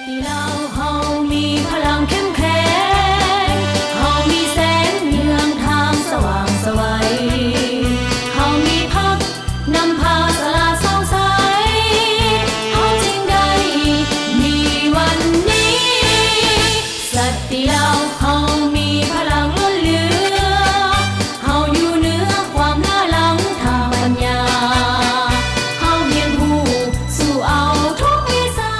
ທີ່ລາວເຮົາມີພະລັງເຂັ້ມແຂງ, ເຮົາມີແສງເຮືອງທາງສະຫວ່າງໄສວ, ເຮົາມີພັກນຳພາສະຫຼາດສ່ອງໃສ, ເຮົາຈຶ່ງໄດ້ມີວັນນີ້. ສັນຕິລາວເຮົາມີພະລັງລົ້ນເຫຼືອ, ເຮົາຢູ່ເໜືອຄວາມລ້າຫຼັງທາງປັນຍາ, ເຮົາຮຽນຮູ້ສູ້ເອົາທຸກວິຊາ.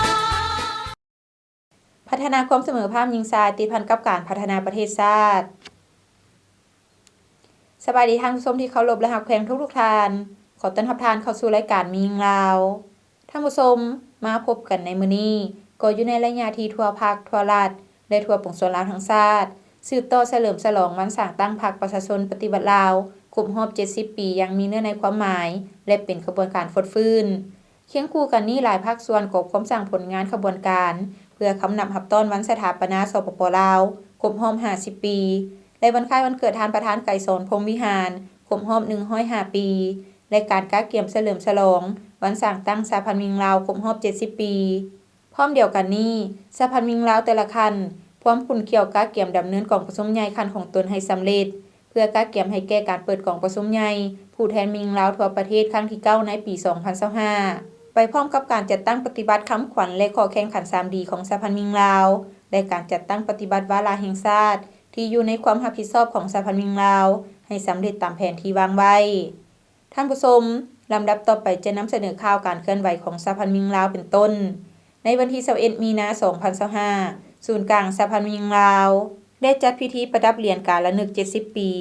ພັດທະນາຄວາມສະເໝີພາບຍິງຊາຍ ຕິດພັນກັບການພັດທະນາປະເທດຊາດ. ສະບາຍດີທ່ານຜູ້ຊົມທີ່ເຄົາລົບ ແລະ ຮັກແພງທຸກໆທ່ານ. ຂໍຕ້ອນຮັບທ່ານເຂົ້າສູ່ລາຍການແມ່ຍິງລາວ. ທ່ານຜູ້ຊົມ, ມາພົບກັນໃນມື້ນີ້ ກໍຢູ່ໃນໄລຍະທີ່ທົ່ວພັກ, ທົ່ວລັດ ແລະ ທົ່ວປວງຊົນລາວທັງຊາດ ສືບຕໍ່ສະເຫຼີມສະຫຼອງວັນສ້າງຕັ້ງພັກປະຊາຊົນປະຕິວັດລາວ ຄົບຮອບເຈັດສິບປີ ຢ່າງມີເນື້ອໃນຄວາມໝາຍ ແລະ ເປັນຂະບວນການຟົດຟື້ນ. ຄຽງຄູ່ກັນນີ້, ຫຼາຍພາກສ່ວນກໍພວມສ້າງຜົນງານຂະບວນການ ເພື່ອຄຳນັບຮັບຕ້ອນວັນສະຖາປະນາ ສປປ ລາວ ຄົບຮອບຫ້າສິບປີ ແລະ ວັນຄ້າຍວັນເກີດທ່ານປະທານໄກສອນ ພົມວິຫານ ຄົບຮອບໜຶ່ງຮ້ອຍຫ້າປີ ແລະ ການກະກຽມສະເຫຼີມສະຫຼອງວັນສ້າງຕັ້ງສະຫະພັນແມ່ຍິງລາວ ຄົບຮອບເຈັດສິບປີ. ພ້ອມດຽວກັນນີ້, ສະຫະພັນແມ່ຍິງລາວແຕ່ລະຂັ້ນ ພວມຂຸ້ນຂ້ຽວກະກຽມດຳເນີນກອງປະຊຸມໃຫຍ່ຂັ້ນຂອງຕົນໃຫ້ສຳເລັດ ເພື່ອກະກຽມໃຫ້ແກ່ການເປີດກອງປະຊຸມໃຫຍ່ຜູ້ແທນແມ່ຍິງລາວທົ່ວປະເທດຄັ້ງທີເກົ້າໃນປີສອງພັນຊາວຫ້າ ໄປພ້ອມກັບການຈັດຕັ້ງປະຕິບັດຄຳຂວັນ ແລະ ຂໍ້ແຂ່ງຂັນສາມດີຂອງສະຫະພັນແມ່ຍິງລາວ ແລະ ການຈັດຕັ້ງປະຕິບັດວາລະແຫ່ງຊາດທີ່ຢູ່ໃນຄວາມຮັບຜິດຊອບຂອງສະຫະພັນແມ່ຍິງລາວ ໃຫ້ສຳເລັດຕາມແຜນທີ່ວາງໄວ້. ທ່ານຜູ້ຊົມ, ລຳດັບຕໍ່ໄປຈະນຳສະເໜີຂ່າວການເຄື່ອນໄຫວຂອງສະຫະພັນແມ່ຍິງລາວເປັນຕົ້ນ. ໃນວັນທີຊາວເອັດ ມີນາ ສອງພັນຊາວຫ້າ, ສູນກາງສະຫະພັນແມ່ຍິງລາວ ໄດ້ຈັດພິທີປະດັບຫຼຽນການລະນຶກເຈັດສິບປີ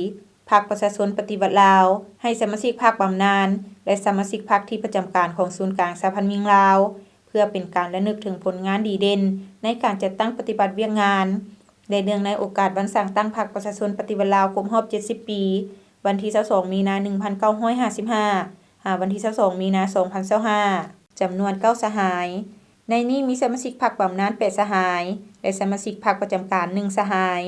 ພັກປະຊາຊົນປະຕິວັດລາວ ໃຫ້ສະມາຊິກພັກບຳນານ ແລະ ສະມາຊິກພັກທີ່ປະຈຳການຂອງສູນກາງສະຫະພັນແມ່ຍິງລາວ ເພື່ອເປັນການລະນຶກເຖິງຜົນງານດີເດັ່ນໃນການຈັດຕັ້ງປະຕິບັດວຽກງານ ແລະ ເນື່ອງໃນໂອກາດວັນສ້າງຕັ້ງພັກປະຊາຊົນປະຕິວັດລາວຄົບຮອບເຈັດສິບປີ ວັນທີຊາວສອງ ມີນາ ໜຶ່ງພັນເກົ້າຮ້ອຍຫ້າສິບຫ້າ ຫາ ວັນທີຊາວສອງ ມີນາ ສອງພັນຊາວຫ້າ ຈຳນວນເກົ້າສະຫາຍ. ໃນນີ້ມີສະມາຊິກພັກບຳນານແປດສະຫາຍ ແລະ ສະມາຊິກພັກປະຈຳການໜຶ່ງສະຫາຍ.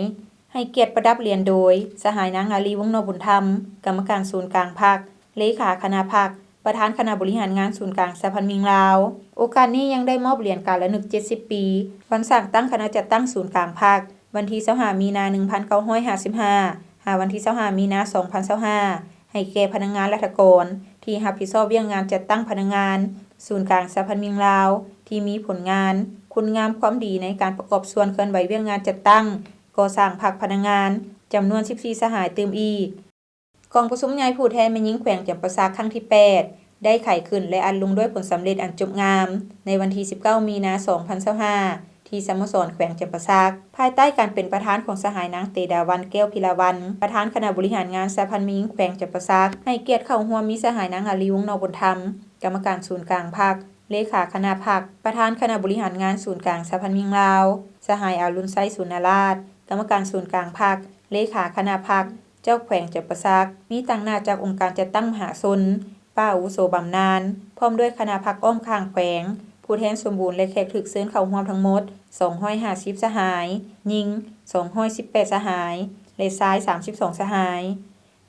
ໃຫ້ກຽດປະດັບຫຼຽນໂດຍ ສະຫາຍນາງ ອາລີ ວົງນໍບຸນທຳ, ກຳມະການສູນກາງພັກ, ເລຂາຄະນະພັກ, ປະທານຄະນະບໍລິຫານງານສູນກາງສະຫະພັນແມ່ຍິງລາວ. ໂອກາດນີ້ຍັງໄດ້ມອບຫຼຽນການລະນຶກເຈັດສິບປີ ວັນສ້າງຕັ້ງຄະນະຈັດຕັ້ງສູນກາງພັກ ວັນທີຊາວຫ້າ ມີນາ ໜຶ່ງພັນເກົ້າຮ້ອຍຫ້າສິບຫ້າ ຫາ ວັນທີຊາວຫ້າ ມີນາ ສອງພັນຊາວຫ້າ ໃຫ້ແກ່ພະນັກງານລັດຖະກອນທີ່ຮັບຜິດຊອບວຽກງານຈັດຕັ້ງພະນັກງານສູນກາງສະຫະພັນແມ່ຍິງລາວ ທີ່ມີຜົນງານ, ຄຸນງາມຄວາມດີໃນການປະກອບສ່ວນເຄື່ອນໄຫວວຽກງານຈັດຕັ້ງ, ກໍ່ສ້າງພັກພະນັກງານ ຈຳນວນສິບສີ່ສະຫາຍຕື່ມອີກ. ກອງປະຊຸມໃຫຍ່ຜູ້ແທນແມ່ຍິງແຂວງຈຳປາສັກຄັ້ງທີແປດ ໄດ້ໄຂຂຶ້ນ ແລະ ອັດລົງດ້ວຍຜົນສຳເລັດອັນຈົບງາມ ໃນວັນທີສິບເກົ້າ ມີນາ ສອງພັນຊາວຫ້າ ທີ່ສະໂມສອນແຂວງຈຳປາສັກ ພາຍໃຕ້ການເປັນປະທານຂອງສະຫາຍນາງ ເຕດາວັນ ແກ້ວພິລາວັນ ປະທານຄະນະບໍລິຫານງານສະຫະພັນແມ່ຍິງແຂວງຈຳປາສັກ. ໃຫ້ກຽດເຂົ້າຮ່ວມມີສະຫາຍນາງ ອາລີ ວົງນໍບຸນທຳ ກຳມະການສູນກາງພັກ, ເລຂາຄະນະພັກ, ປະທານຄະນະບໍລິຫານງານສູນກາງສະຫະພັນແມ່ຍິງລາວ, ສະຫາຍ ອາລຸນໄຊ ສູນນາລາດ ກຳມະການສູນກາງພັກ, ເລຂາຄະນະພັກ, ເຈົ້າແຂວງຈຳປາສັກ, ມີຕາງໜ້າຈາກອົງການຈັດຕັ້ງມະຫາຊົນ, ປ້າອາວຸໂສບຳນານ ພ້ອມດ້ວຍຄະນະພັກອ້ອມຂ້າງແຂວງ, ຜູ້ແທນສົມບູນ ແລະ ແຂກຖືກເຊີນເຂົ້າຮ່ວມທັງໝົດ ສອງຮ້ອຍຫ້າສິບສະຫາຍ, ຍິງ ສອງຮ້ອຍສິບແປດສະຫາຍ ແລະ ຊາຍ ສາມສິບສອງສະຫາຍ.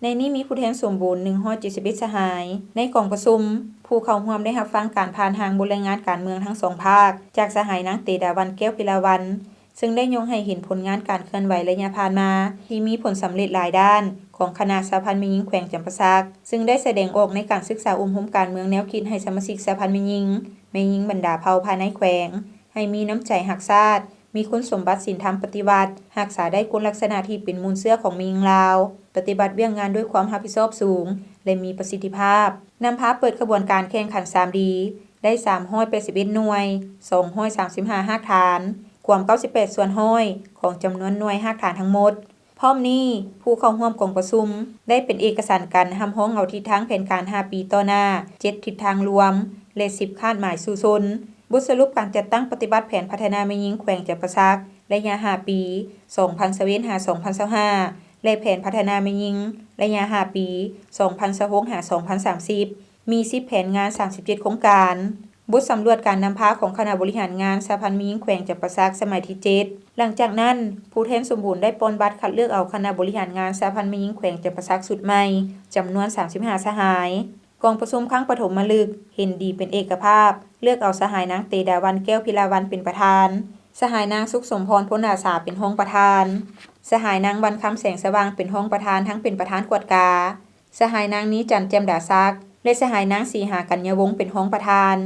ໃນນີ້ມີຜູ້ແທນສົມບູນ ໜຶ່ງຮ້ອຍເຈັດສິບເອັດສະຫາຍ. ໃນກອງປະຊຸມ, ຜູ້ເຂົ້າຮ່ວມໄດ້ຮັບຟັງການຜ່ານຮ່າງບົດລາຍງານການເມືອງທັງສອງພາກ ຈາກສະຫາຍນາງ ເຕດາວັນ ແກ້ວພິລາວັນ ເຊິ່ງໄດ້ຍົກໃຫ້ເຫັນຜົນງານການເຄື່ອນໄຫວໄລຍະຜ່ານມາທີ່ມີຜົນສຳເລັດຫຼາຍດ້ານຂອງຄະນະສະຫະພັນແມ່ຍິງແຂວງຈຳປາສັກ, ເຊິ່ງໄດ້ສະແດງອອກໃນການສຶກສາອົບຮົມການເມືອງແນວຄິດໃຫ້ສະມາຊິກສະຫະພັນແມ່ຍິງ, ແມ່ຍິງບັນດາເຜົ່າພາຍໃນແຂວງ ໃຫ້ມີນ້ຳໃຈຮັກຊາດ, ມີຄຸນສົມບັດສິນທຳປະຕິວັດ, ຮັກສາໄດ້ຄຸນລັກສະນະທີ່ເປັນມູນເຊື້ອຂອງແມ່ຍິງລາວ, ປະຕິບັດວຽກງານດ້ວຍຄວາມຮັບຜິດຊອບສູງ ແລະ ມີປະສິດທິພາບ, ນຳພາເປີດຂະບວນການແຂ່ງຂັນສາມດີ ໄດ້ສາມຮ້ອຍແປດສິບເອັດໜ່ວຍ, ສອງຮ້ອຍສາມສິບຫ້າຮາກຖານ, ກວມເກົ້າສິບແປດສ່ວນຮ້ອຍຂອງຈຳນວນໜ່ວຍຮາກຖານທັງໝົດ. ພ້ອມນີ້, ຜູ້ເຂົ້າຮ່ວມກອງປະຊຸມໄດ້ເປັນເອກະສັນກັນຮັບຮອງເອົາທິດທາງແຜນການຫ້າປີຕໍ່ໜ້າ ເຈັດທິດທາງລວມ ແລະ ສິບຄາດໝາຍສູ້ຊົນ, ບົດສະຫຼຸບການຈັດຕັ້ງປະຕິບັດແຜນພັດທະນາແມ່ຍິງແຂວງຈຳປາສັກ ໄລຍະຫ້າປີ ສອງພັນຊາວເອັດ ຫາ ສອງພັນຊາວຫ້າ ແລະ ແຜນພັດທະນາແມ່ຍິງໄລຍະຫ້າປີ ສອງພັນຊາວຫົກ ຫາ ສອງພັນສາມສິບ ມີສິບແຜນງານ ສາມສິບເຈັດໂຄງການ. ບົດສຳຫຼວດການນຳພາຂອງຄະນະບໍລິຫານງານສະຫະພັນແມ່ຍິງແຂວງຈຳປາສັກສະໄໝທີເຈັດ. ຫຼັງຈາກນັ້ນ, ຜູ້ແທນສົມບູນໄດ້ປ່ອນບັດຄັດເລືອກເອົາຄະນະບໍລິຫານງານສະຫະພັນແມ່ຍິງແຂວງຈຳປາສັກຊຸດໃໝ່ ຈຳນວນສາມສິບຫ້າສະຫາຍ. ກອງປະຊຸມຄັ້ງປະຖົມມະລຶກເຫັນດີເປັນເອກະພາບ ເລືອກເອົາສະຫາຍນາງ ເຕດາວັນ ແກ້ວພິລາວັນ ເປັນປະທານ, ສະຫາຍນາງ ສຸກສົມພອນ ພົນອາສາ ເປັນຮອງປະທານ, ສະຫາຍນາງ ວັນຄຳ ແສງສະຫວ່າງ ເປັນຮອງປະທານ ທັງເປັນປະທານກວດກາ, ສະຫາຍນາງ ນີຈັນ ແຈ່ມດາສັກ ແລະ ສະຫາຍນາງ ສີຫາ ກັນຍະວົງ ເປັນຮອງປະທານ.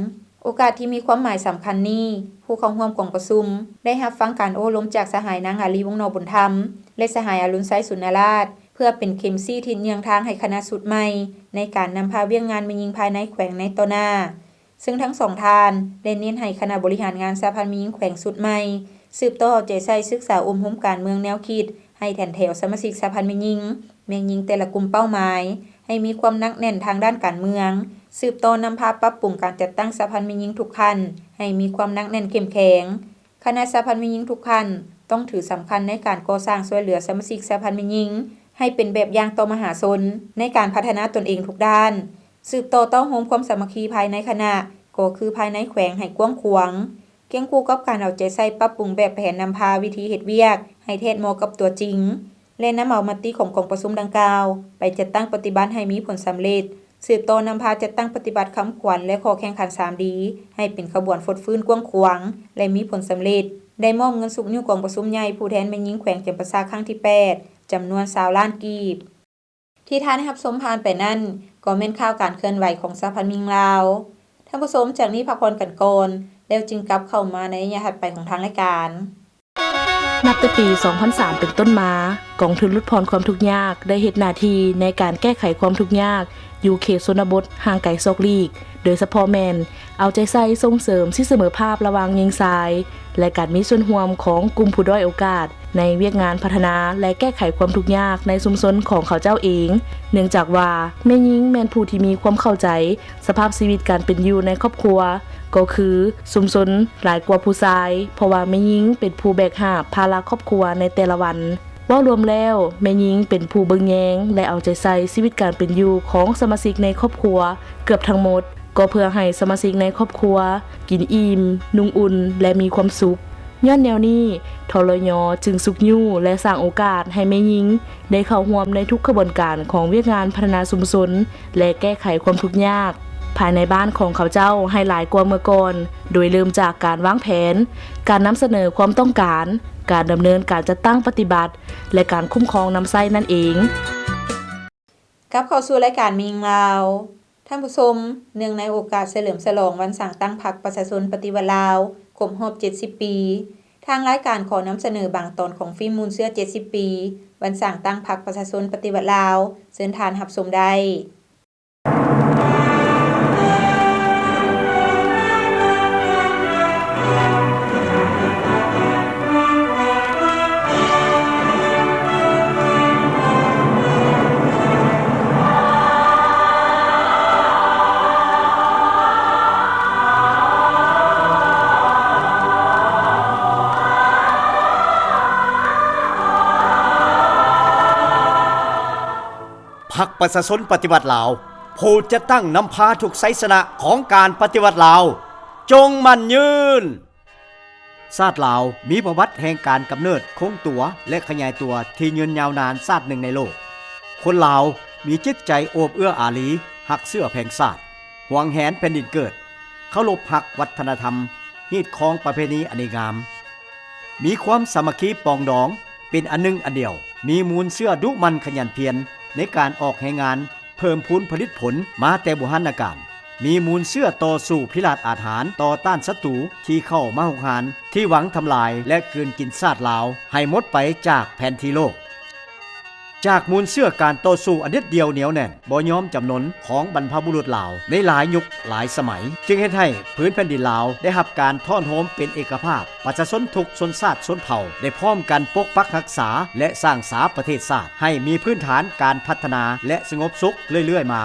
ໂອກາດທີ່ມີຄວາມໝາຍສຳຄັນນີ້ ຜູ້ເຂົ້າຮ່ວມກອງປະຊຸມໄດ້ຮັບຟັງການໂອ້ລົມຈາກສະຫາຍນາງ ອາລີ ວົງນໍບຸນທຳ ແລະ ສະຫາຍ ອາລຸນໄຊ ສຸນນະລາດ ເພື່ອເປັນເຂັມຊີ້ທິດເຍືອງທາງໃຫ້ຄະນະຊຸດໃໝ່ ໃນການນຳພາວຽກງານແມ່ຍິງພາຍໃນແຂວງໃນຕໍ່ໜ້າ. ເຊິ່ງທັງສອງທ່ານໄດ້ເນັ້ນໃຫ້ຄະນະບໍລິຫານງານສະຫະພັນແມ່ຍິງແຂວງຊຸດໃໝ່ ສືບຕໍ່ເອົາໃຈໃສ່ສຶກສາອົບຮົມການເມືອງແນວຄິດ ໃຫ້ແຖນແຖວສະມາຊິກສະຫະພັນແມ່ຍິງ, ແມ່ຍິງແຕ່ລະກຸ່ມເປົ້າໝາຍ ໃຫ້ມີຄວາມໜັກແໜ້ນທາງດ້ານການເມືອງ, ສືບຕໍ່ນຳພາປັບປຸງການຈັດຕັ້ງສະຫະພັນແມ່ຍິງທຸກຂັ້ນ ໃຫ້ມີຄວາມໜັກແໜ້ນເຂັ້ມແຂງ. ຄະນະສະຫະພັນແມ່ຍິງທຸກຂັ້ນ ຕ້ອງຖືສຳຄັນໃນການກໍ່ສ້າງຊ່ວຍເຫຼືອສະມາຊິກສະຫະພັນແມ່ຍິງ ໃຫ້ເປັນແບບຢ່າງຕໍ່ມະຫາຊົນ ໃນການພັດທະນາຕົນເອງທຸກດ້ານ. ສືບຕໍ່ເຕົ້າໂຮມຄວາມສາມັກຄີພາຍໃນຄະນະ ກໍຄືພາຍໃນແຂວງໃຫ້ກວ້າງຂວາງ, ຄຽງຄູ່ກັບການເອົາໃຈໃສ່ປັບປຸງແບບແຜນນຳພາວິທີເຮັດວຽກໃຫ້ແທດເໝາະກັບຕົວຈິງ ແລະ ນຳເອົາມະຕິຂອງກອງປະຊຸມດັ່ງກ່າວ ໄປຈັດຕັ້ງປະຕິບັດໃຫ້ມີຜົນສຳເລັດ, ສືບຕໍ່ນຳພາຈັດຕັ້ງປະຕິບັດຄຳຂວັນ ແລະ ຂໍ້ແຂ່ງຂັນສາມດີ ໃຫ້ເປັນຂະບວນຟົດຟື້ນກວ້າງຂວາງ ແລະ ມີຜົນສຳເລັດ, ໄດ້ມອບເງິນຊຸກຍູ້ກອງປະຊຸມໃຫຍ່ຜູ້ແທນແມ່ຍິງແຂວງຈຳປາສັກຄັ້ງທີແປດ ຈຳນວນຊາວລ້ານກີບ. ທີ່ທ່ານໄດ້ຮັບຊົມຜ່ານໄປນັ້ນ ກໍແມ່ນຂ່າວການເຄື່ອນໄຫວຂອງສະຫະພັນແມ່ຍິງລາວ. ທ່ານຜູ້ຊົມ ຈາກນີ້ພັກຜ່ອນກັນກ່ອນ ແລ້ວຈຶ່ງກັບເຂົ້າມາໃນໄລຍະຖັດໄປຂອງທາງລາຍການ. ນັບແຕ່ປີສອງພັນສາມເປັນຕົ້ນມາ, ກອງທຶນຫຼຸດຜ່ອນຄວາມທຸກຍາກໄດ້ເຮັດໜ້າທີ່ໃນການແກ້ໄຂຄວາມທຸກຍາກຢູ່ເຂດຊົນນະບົດຫ່າງໄກສອກຫຼີກ, ໂດຍສະເພາະແມ່ນເອົາໃຈໃສ່ສົ່ງເສີມສິດສະເໝີພາບລະຫວ່າງຍິງຊາຍ ແລະ ການມີສ່ວນຮ່ວມຂອງກຸ່ມຜູ້ດ້ອຍໂອກາດໃນວຽກງານພັດທະນາ ແລະ ແກ້ໄຂຄວາມທຸກຍາກໃນຊຸມຊົນຂອງເຂົາເຈົ້າເອງ, ເນື່ອງຈາກວ່າແມ່ຍິງແມ່ນຜູ້ທີ່ມີຄວາມເຂົ້າໃຈ ສະພາບຊີວິດການເປັນຢູ່ໃນຄອບຄົວ ກໍຄືຊຸມຊົນຫຼາຍກວ່າຜູ້ຊາຍ, ເພາະວ່າແມ່ຍິງເປັນຜູ້ແບກຫາບພາລະຄອບຄົວໃນແຕ່ລະວັນ. ເວົ້າລວມແລ້ວ, ແມ່ຍິງເປັນຜູ້ເບິ່ງແຍງ ແລະ ເອົາໃຈໃສ່ຊີວິດການເປັນຢູ່ຂອງສະມາຊິກໃນຄອບຄົວເກືອບທັງໝົດ, ກໍເພື່ອໃຫ້ສະມາຊິກໃນຄອບຄົວກິນອີ່ມ, ນຸ່ງອຸ່ນ ແລະ ມີຄວາມສຸກ. ຍ້ອນແນວນີ້, ທລຍ ຈຶ່ງຊຸກຍູ້ ແລະ ສ້າງໂອກາດໃຫ້ແມ່ຍິງໄດ້ເຂົ້າຮ່ວມໃນທຸກຂະບວນການຂອງວຽກງານພັດທະນາຊຸມຊົນ ແລະ ແກ້ໄຂຄວາມທຸກຍາກພາຍໃນບ້ານຂອງເຂົາເຈົ້າໃຫ້ຫຼາຍກວ່າເມື່ອກ່ອນ, ໂດຍເລີ່ມຈາກການວາງແຜນ, ການນຳສະເໜີຄວາມຕ້ອງການ, ການດຳເນີນການຈັດຕັ້ງປະຕິບັດ ແລະ ການຄຸ້ມຄອງນຳໃຊ້ນັ້ນເອງ. ກັບເຂົ້າສູ່ລາຍການແມ່ຍິງລາວ. ທ່ານຜູ້ຊົມ, ເນື່ອງໃນໂອກາດສະເຫຼີມສະຫຼອງວັນສ້າງຕັ້ງພັກປະຊາຊົນປະຕິວັດລາວ ຄົບຮອບເຈັດສິບປີ, ທາງລາຍການຂໍນຳສະເໜີບາງຕອນຂອງຟິມມູນເຊື້ອເຈັດສິບປີ ວັນສ້າງຕັ້ງພັກປະຊາຊົນປະຕິວັດລາວ, ເຊີນທ່ານຮັບຊົມໄດ້. ພັກປະຊາຊົນປະຕິວັດລາວ ຜູ້ຈັດຕັ້ງນຳພາທຸກໄຊຊະນະຂອງການປະຕິວັດລາວ ຈົ່ງໝັ້ນຍືນ! ຊາດລາວມີປະຫວັດແຫ່ງການກຳເນີດ, ຄົງຕົວ ແລະ ຂະຫຍາຍຕົວທີ່ຍືນຍາວນານຊາດໜຶ່ງໃນໂລກ. ຄົນລາວມີຈິດໃຈໂອບເອື້ອອາຣີ, ຮັກເຊື້ອແພງຊາດ, ຫວງແຫນແຜ່ນດິນເກີດ, ເຄົາລົບຮັກວັດທະນະທຳ, ຮີດຄອງປະເພນີອັນດີງາມ, ມີຄວາມສາມັກຄີປອງດອງເປັນອັນໜຶ່ງອັນດຽວ, ມີມູນເຊື້ອດຸໝັ່ນຂະຫຍັນພຽນໃນການອອກແຮງງານ ເພີ່ມພູນຜະລິດຜົນມາແຕ່ບູຮານນະການ, ມີມູນເຊື້ອຕໍ່ສູ້ພິລາດອາດຫານຕໍ່ຕ້ານສັດຕູທີ່ເຂົ້າມາຮຸກຮານ, ທີ່ຫວັງທຳລາຍ ແລະ ກືນກິນຊາດລາວໃຫ້ໝົດໄປຈາກແຜນທີ່ໂລກ. ຈາກມູນເຊື້ອການຕໍ່ສູ້ອັນເດັດດ່ຽວໜຽວແໜ້ນ ບໍ່ຍອມຈຳນົນຂອງບັນພະບຸລຸດລາວໃນຫຼາຍຍຸກຫຼາຍສະໄໝ, ຈຶ່ງເຮັດໃຫ້ພື້ນແຜ່ນດິນລາວໄດ້ຮັບການທ້ອນໂຮມເປັນເອກະພາບ, ປະຊາຊົນທຸກຊົນຊາດຊົນເຜົ່າໄດ້ພ້ອມກັນປົກປັກຮັກສາ ແລະ ສ້າງສາປະເທດຊາດໃຫ້ມີພື້ນຖານການພັດທະນາ ແລະ ສະຫງົບສຸກເລື້ອຍໆມາ.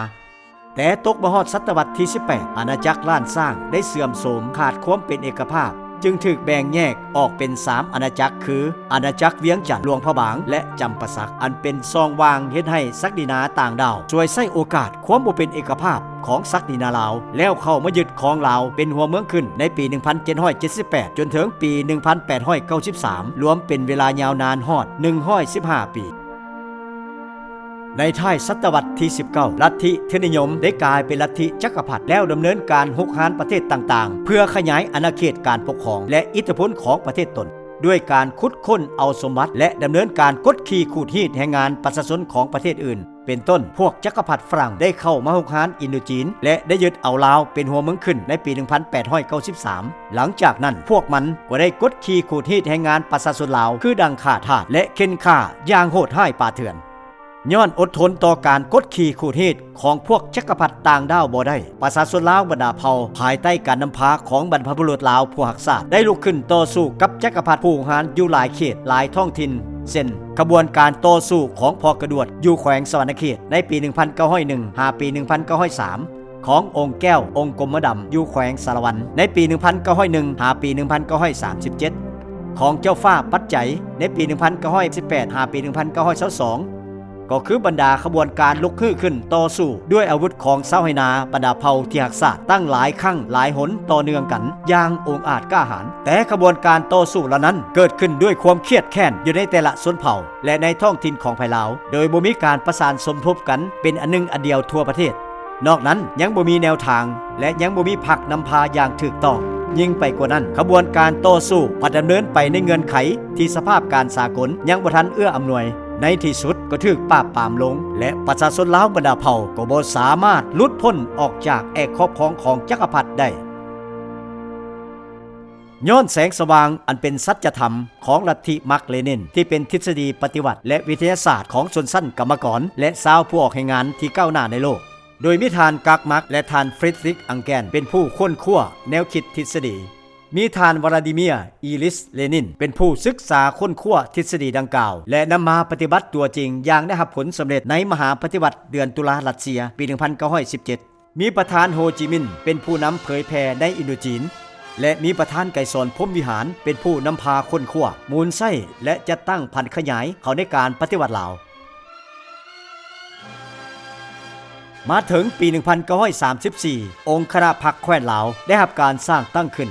ແຕ່ຕົກມາຮອດສະຕະວັດທີສິບແປດ ອານາຈັກລ້ານຊ້າງໄດ້ເສື່ອມໂຊມ, ຂາດຄວາມເປັນເອກະພາບ, ຈຶ່ງຖືກແບ່ງແຍກອອກເປັນສາມອານາຈັກ ຄື ອານາຈັກວຽງຈັນ, ຫຼວງພະບາງ ແລະ ຈຳປາສັກ, ອັນເປັນຊ່ອງວ່າງເຮັດໃຫ້ສັກດິນາຕ່າງດ້າວສວຍໃຊ້ໂອກາດຄວາມບໍ່ເປັນເອກະພາບຂອງສັກດິນາລາວ ແລ້ວເຂົ້າມາຍຶດຄອງລາວເປັນຫົວເມືອງຂຶ້ນໃນປີໜຶ່ງພັນເຈັດຮ້ອຍເຈັດສິບແປດ ຈົນເຖິງປີໜຶ່ງພັນແປດຮ້ອຍເກົ້າສິບສາມ ລວມເປັນເວລາຍາວນານຮອດໜຶ່ງຮ້ອຍສິບຫ້າປີ. ໃນທ້າຍສະຕະວັດທີສິບເກົ້າ ລັດທິເທຣຍນິຍົມໄດ້ກາຍເປັນລັດທິຈັກກະພັດ ແລ້ວດຳເນີນການຮຸກຮານປະເທດຕ່າງໆ ເພື່ອຂະຫຍາຍອານາເຂດການປົກຄອງ ແລະ ອິດທິພົນຂອງປະເທດຕົນ ດ້ວຍການຂຸດຄົ້ນເອົາສົມບັດ ແລະ ດຳເນີນການກົດຂີ່ຂູດຮີດແຮງງານປະຊາຊົນຂອງປະເທດອື່ນ ເປັນຕົ້ນ ພວກຈັກກະພັດຝຣັ່ງໄດ້ເຂົ້າມາຮຸກຮານອິນໂດຈີນ ແລະ ໄດ້ຍຶດເອົາລາວເປັນຫົວເມືອງຂຶ້ນໃນປີໜຶ່ງພັນແປດຮ້ອຍເກົ້າສິບສາມ. ຫຼັງຈາກນັ້ນ ພວກມັນກໍໄດ້ກົດຂີ່ຂູດຮີດແຮງງານປະຊາຊົນລາວ ຄືດັ່ງຂ້າທາດ ແລະ ເຂັ່ນຂ້າຢ່າງໂຫດຮ້າຍປ່າເຖື່ອນ. ຍ້ອນອົດທົນຕໍ່ການກົດຂີ່ຂູດຮີດຂອງພວກຈັກກະພັດຕ່າງດ້າວບໍ່ໄດ້, ປະຊາຊົນລາວບັນດາເຜົ່າ ພາຍໃຕ້ການນຳພາຂອງບັນພະບຸລຸດລາວຜູ້ຮັກຊາດ ໄດ້ລຸກຂຶ້ນຕໍ່ສູ້ກັບຈັກກະພັດຜູ້ຮຸກຮານຢູ່ຫຼາຍເຂດ, ຫຼາຍທ້ອງຖິ່ນ ເຊັ່ນ ຂະບວນການຕໍ່ສູ້ຂອງພໍ່ກະດວດຢູ່ແຂວງສະຫວັນນະເຂດໃນປີໜຶ່ງພັນເກົ້າຮ້ອຍໜຶ່ງ ຫາປີໜຶ່ງພັນເກົ້າຮ້ອຍສາມ, ຂອງອົງແກ້ວ ອົງກົມມະດຳ ຢູ່ແຂວງສາລະວັນ ໃນປີໜຶ່ງພັນເກົ້າຮ້ອຍໜຶ່ງ ຫາປີໜຶ່ງພັນເກົ້າຮ້ອຍສາມສິບເຈັດ, ຂອງເຈົ້າຟ້າປັດໄຈ ໃນປີໜຶ່ງພັນເກົ້າຮ້ອຍສິບແປດ ຫາປີໜຶ່ງພັນເກົ້າຮ້ອຍຊາວສອງ ກໍຄືບັນດາຂະບວນການລຸກຮືຂຶ້ນຕໍ່ສູ້ດ້ວຍອາວຸດຂອງຊາວໄຮ່ນາບັນດາເຜົ່າທີ່ຮັກຊາດ ຕັ້ງຫຼາຍຄັ້ງຫຼາຍຫົນຕໍ່ເນື່ອງກັນຢ່າງອົງອາດກ້າຫານ. ແຕ່ຂະບວນການຕໍ່ສູ້ເຫຼົ່ານັ້ນເກີດຂຶ້ນດ້ວຍຄວາມຄຽດແຄ້ນຢູ່ໃນແຕ່ລະຊົນເຜົ່າ ແລະ ໃນທ້ອງຖິ່ນຂອງໃຜລາວ ໂດຍບໍ່ມີການປະສານສົມທົບກັນເປັນອັນໜຶ່ງອັນດຽວທົ່ວປະເທດ. ນອກນັ້ນຍັງບໍ່ມີແນວທາງ ແລະ ຍັງບໍ່ມີພັກນຳພາຢ່າງຖືກຕ້ອງ. ຍິ່ງໄປກວ່ານັ້ນ, ຂະບວນການຕໍ່ສູ້ພັດດຳເນີນໄປໃນເງື່ອນໄຂທີ່ສະພາບການສາກົນຍັງບໍ່ທັນເອື້ອອຳນວຍ. ໃນທີ່ສຸດກໍຖືກປາບປາມລົງ ແລະ ປະຊາຊົນລາວບັນດາເຜົ່າກໍບໍ່ສາມາດຫຼຸດພົ້ນອອກຈາກແອກຂອບຂອງຂອງຈັກກະພັດໄດ້. ຍ້ອນແສງສະຫວ່າງອັນເປັນສັດຈະທຳຂອງລັດທິມາກເລນິນ ທີ່ເປັນທິດສະດີປະຕິວັດ ແລະ ວິທະຍາສາດຂອງຊົນຊັ້ນກຳມະກອນ ແລະ ຊາວຜູ້ອອກແຮງງານທີ່ກ້າວໜ້າໃນໂລກ, ໂດຍມີທ່ານກາກມາກ ແລະ ທ່ານຟຣິດຣິກອັງແກນ ເປັນຜູ້ຄົ້ນຄວ້າແນວຄິດທິດສະດີ, ມີທ່ານວລາດີເມຍ ອີລິຊ ເລນິນ ເປັນຜູ້ສຶກສາຄົ້ນຄວ້າທິດສະດີດັ່ງກ່າວ ແລະ ນຳມາປະຕິບັດຕົວຈິງຢ່າງໄດ້ຮັບຜົນສຳເລັດໃນມະຫາປະຕິວັດເດືອນຕຸລາຣັດເຊຍ ປີໜຶ່ງພັນເກົ້າຮ້ອຍສິບເຈັດ. ມີປະທານໂຮຈິມິນເປັນຜູ້ນຳເຜີຍແຜ່ໃນອິນໂດຈີນ ແລະ ມີປະທານໄກສອນ ພົມວິຫານ ເປັນຜູ້ນຳພາຄົ້ນຄວ້າ, ໝູນໃຊ້ ແລະ ຈັດຕັ້ງຜັນຂະຫຍາຍເຂົ້າໃນການປະຕິວັດລາວ. ມາເຖິງປີໜຶ່ງພັນເກົ້າຮ້ອຍສາມສິບສີ່ ອົງຄະນະພັກແຄວ້ນລາວໄດ້ຮັບການສ້າງຕັ້ງຂຶ້ນ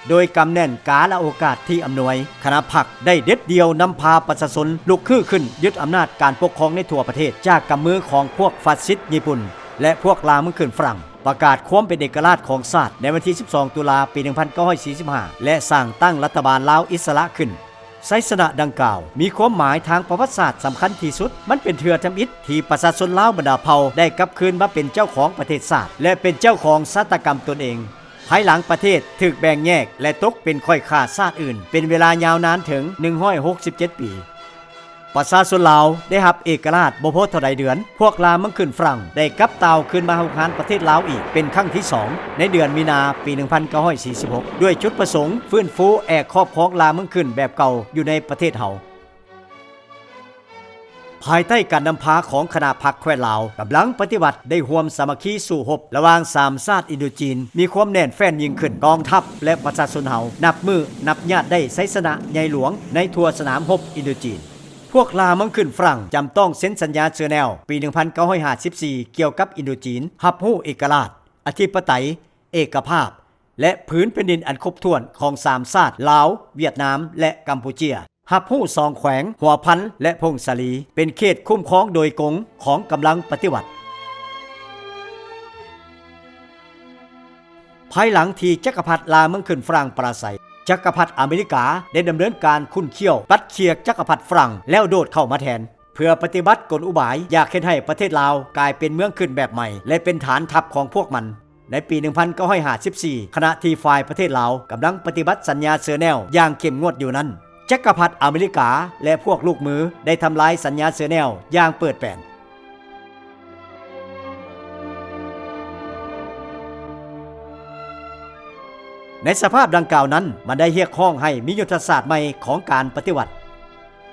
ໂດຍກຳແໜ້ນກາລະໂອກາດທີ່ອຳນວຍ, ຄະນະພັກໄດ້ເດັດດ່ຽວນຳພາປະຊາຊົນລຸກຮືຂຶ້ນຍຶດອຳນາດການປົກຄອງໃນທົ່ວປະເທດ ຈາກກຳມືຂອງພວກຟາຊິດຍີ່ປຸ່ນ ແລະ ພວກລ່າເມືອງຂຶ້ນຝຣັ່ງ, ປະກາດຄວາມເປັນເອກະລາດຂອງຊາດໃນວັນທີສິບສອງ ຕຸລາ ປີໜຶ່ງພັນເກົ້າຮ້ອຍສີ່ສິບຫ້າ ແລະ ສ້າງຕັ້ງລັດຖະບານລາວອິດສະຫຼະຂຶ້ນ. ໄຊຊະນະດັ່ງກ່າວມີຄວາມໝາຍທາງປະຫວັດສາດສຳຄັນທີ່ສຸດ. ມັນເປັນເທື່ອທຳອິດທີ່ປະຊາຊົນລາວບັນດາເຜົ່າໄດ້ກັບຄືນມາເປັນເຈົ້າຂອງປະເທດຊາດ ແລະ ເປັນເຈົ້າຂອງຊະຕາກຳຕົນເອງ. ພາຍຫຼັງປະເທດຖືກແບ່ງແຍກ ແລະ ຕົກເປັນຂ້ອຍຂ້າຊາດອື່ນ ເປັນເວລາຍາວນານເຖິງໜຶ່ງຮ້ອຍຫົກສິບເຈັດປີ. ປະຊາຊົນລາວໄດ້ຮັບເອກະລາດບໍ່ພໍເທົ່າໃດເດືອນ, ພວກລ່າເມືອງຂຶ້ນຝຣັ່ງໄດ້ກັບຕ່າວຄືນມາຮຸກຮານປະເທດລາວອີກເປັນຄັ້ງທີສອງ ໃນເດືອນມີນາ ປີໜຶ່ງພັນເກົ້າຮ້ອຍສີ່ສິບຫົກ ດ້ວຍຈຸດປະສົງຟື້ນຟູແອກຄອບຄອງລ່າເມືອງຂຶ້ນແບບເກົ່າຢູ່ໃນປະເທດເຮົາ. ພາຍໃຕ້ການນຳພາຂອງຄະນະພັກແຄວ້ນລາວ, ກຳລັງປະຕິວັດໄດ້ຮ່ວມສາມັກຄີສູ້ຮົບລະຫວ່າງສາມຊາດອິນໂດຈີນ ມີຄວາມແໜ້ນແຟ້ນຍິ່ງຂຶ້ນ. ກອງທັບ ແລະ ປະຊາຊົນເຮົານັບມື້ນັບຍາດໄດ້ໄຊຊະນະໃຫຍ່ຫຼວງໃນທົ່ວສະໜາມຮົບອິນໂດຈີນ. ພວກລ່າເມືອງຂຶ້ນຝຣັ່ງຈຳຕ້ອງເຊັນສັນຍາເຊີແນວ ປີໜຶ່ງພັນເກົ້າຮ້ອຍຫ້າສິບສີ່ ກ່ຽວກັບອິນໂດຈີນ ຮັບຮູ້ເອກະລາດ, ອະທິປະໄຕ, ເອກະພາບ ແລະ ຜືນແຜ່ນດິນອັນຄົບຖ້ວນຂອງສາມຊາດ ລາວ, ຫວຽດນາມ ແລະ ກຳປູເຈຍ, ຮັບຮູ້ສອງແຂວງ ຫົວພັນ ແລະ ຜົ້ງສາລີ ເປັນເຂດຄຸ້ມຄອງໂດຍກົງຂອງກຳລັງປະຕິວັດ. ພາຍຫຼັງທີ່ຈັກກະພັດລ່າເມືອງຂຶ້ນຝຣັ່ງປາລາໄຊ, ຈັກກະພັດອາເມລິກາໄດ້ດຳເນີນການຂຸ້ນຂ້ຽວ ປັດເຂ່ຍຈັກກະພັດຝຣັ່ງ ແລ້ວໂດດເຂົ້າມາແທນ ເພື່ອປະຕິບັດກົນອຸບາຍຢາກເຮັດໃຫ້ປະເທດລາວກາຍເປັນເມືອງຂຶ້ນແບບໃໝ່ ແລະ ເປັນຖານທັບຂອງພວກມັນ. ໃນປີໜຶ່ງພັນເກົ້າຮ້ອຍຫ້າສິບສີ່ ຂະນະທີ່ຝ່າຍປະເທດລາວກຳລັງປະຕິບັດສັນຍາເຊີແນວຢ່າງເຂັ້ມງວດຢູ່ນັ້ນ, ຈັກກະພັດອາເມລິກາ ແລະ ພວກລູກມືໄດ້ທຳລາຍສັນຍາເຊີແນວຢ່າງເປີດແປນ. ໃນສະພາບດັ່ງກ່າວນັ້ນ, ມັນໄດ້ຮຽກຮ້ອງໃຫ້ມີຍຸດທະສາດໃໝ່ຂອງການປະຕິວັດ.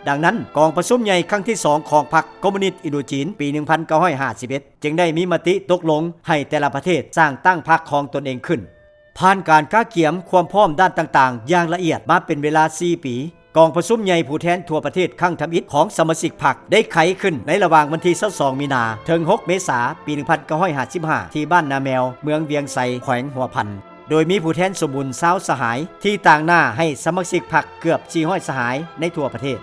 ດັ່ງນັ້ນ, ກອງປະຊຸມໃຫຍ່ຄັ້ງທີສອງຂອງພັກຄອມມູນິດອິນໂດຈີນ ປີໜຶ່ງພັນເກົ້າຮ້ອຍຫ້າສິບເອັດ ຈຶ່ງໄດ້ມີມະຕິຕົກລົງໃຫ້ແຕ່ລະປະເທດສ້າງຕັ້ງພັກຂອງຕົນເອງຂຶ້ນ. ຜ່ານການກະກຽມຄວາມພ້ອມດ້ານຕ່າງໆຢ່າງລະອຽດມາເປັນເວລາສີ່ປີ, ກອງປະຊຸມໃຫຍ່ຜູ້ແທນທົ່ວປະເທດຄັ້ງທຳອິດຂອງສະມາຊິກພັກໄດ້ໄຂຂຶ້ນໃນລະຫວ່າງວັນທີຊາວສອງ ມີນາ ເຖິງ ຫົກ ເມສາ ປີໜຶ່ງພັນເກົ້າຮ້ອຍຫ້າສິບຫ້າ ທີ່ບ້ານນາແມວ, ເມືອງວຽງໄຊ, ແຂວງຫົວພັນ, ໂດຍມີຜູ້ແທນສົມບູນຊາວສະຫາຍທີ່ຕາງໜ້າໃຫ້ສະມາຊິກພັກເກືອບສີ່ຮ້ອຍສະຫາຍໃນທົ່ວປະເທດ.